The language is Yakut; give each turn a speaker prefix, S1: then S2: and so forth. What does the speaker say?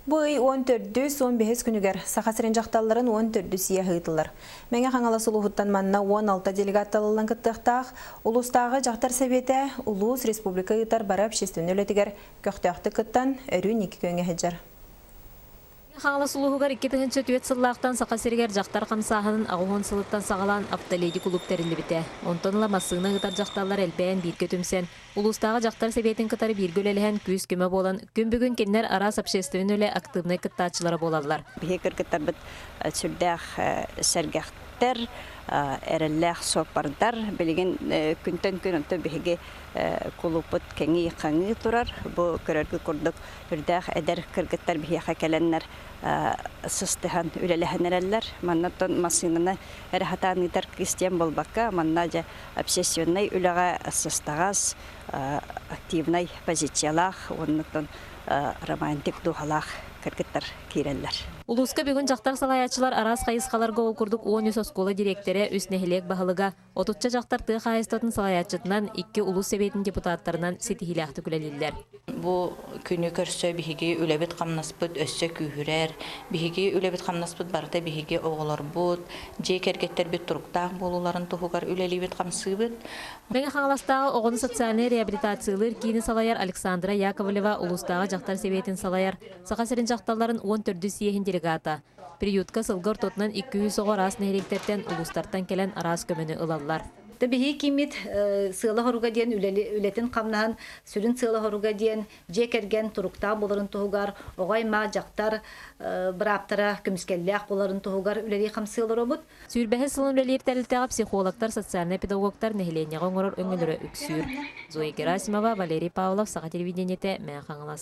S1: Бу ый 14-үс, 15-ис күнүгэр Саха сирин дьахталларын 14-үс съеһэ ыытыллар. Мэҥэ Хаҥалас улууһуттан манна 16 делегат талыллан кыттыахтаах. Улуустааҕы дьахтар сэбиэтэ улуус, республика ыытар бары общественнай үлэтигэр көхтөөхтүк кыттан, өрүү инники күөҥҥэ сылдьар.
S2: Хаҥалас улууһугар 2004 сыллаахтан Саха сиригэр дьахтар хамсааһынын 80 сылыттан саҕалаан Автоледи кулууп тэриллибитэ. Онтон ыла массыына ыытар дьахталлар элбээн бииргэ түмсэн, Улуустааҕы дьахтар сэбиэтин кытары бииргэ үлэлэһэн күүс-көмө буолан, күн бүгүн кинилэр араас общественнай үлэ актыыбынай кыттааччылара буолаллар.
S3: Биһиги кыргыттарбыт сүрдээх сэргэхтэр, эрэллээх суоппардар. Билигин күнтэн күн онтон биһиги кулууппут кэҥии-хаҥыы турар. Бу көрөргүт курдук үрдээх эдэр кыргыттар биһиэхэ кэлэннэр сыстыһан үлэлэһэн эрэллэр. Манна оттон массыынаны эрэ сатаан ыытар кыыс диэн буолбакка, манна дьэ общественнай үлэҕэ сыстаҕас, активнай позициялаах уонна романтик дууһалаах кыргыттар киирэллэр.
S2: Улууска бүгүн дьахтар салайааччылар араас хайысхаларга ол курдук 13 оскуола дириэктэрэ, үс нэһилиэк баһылыга, отучча дьахтар тыа хаһаайыстыбатын салайааччытынан, икки улуус сэбиэтин депутаттарынан ситиһиилээхтик үлэлииллэр.
S4: Бу күнү көрсө биһиги үлэбит-хамнаспыт өссө күүһүрэр. Биһиги үлэбит-хамнаспыт барыта биһиги оҕолорбут, дьиэ кэргэттэрбит туруктаах буолууларын туһугар үлэлиибит-хамсыыбыт.
S2: Мэҥэ Хаҥаластааҕы оҕону социальнай реабилитациялыыр киини салайар Александра Яковлева улуустааҕы дьахтар сэбиэтин салайар, Саха сирин дьахталларын 14 съеһин делегата. Приютка сылга ортотунан 200 оҕо араас нэһилиэктэртэн, улуустартан кэлэн араас көмөнү ылаллар.
S5: Биһиги кииммит сыала-соруга диэн үлэтин-хамнаһын сүрүн сыала-соруга диэн дьиэ кэргэн туруктаах буоларын туһугар, оҕо аймах дьахтар бырааптара көмүскэллээх буоларын туһугар үлэлии-хамсыы олоробут.
S2: Сүүрбэһис сылын үлэлиир тэрилтэҕэ психологтар, социальнай педагогтар нэһилиэнньэҕэ оҥорор өҥөлөрө үксүүр. Зоя Герасимова, Валерий Павлов, Саха телевидениетэ, Мэҥэ Хаҥалас.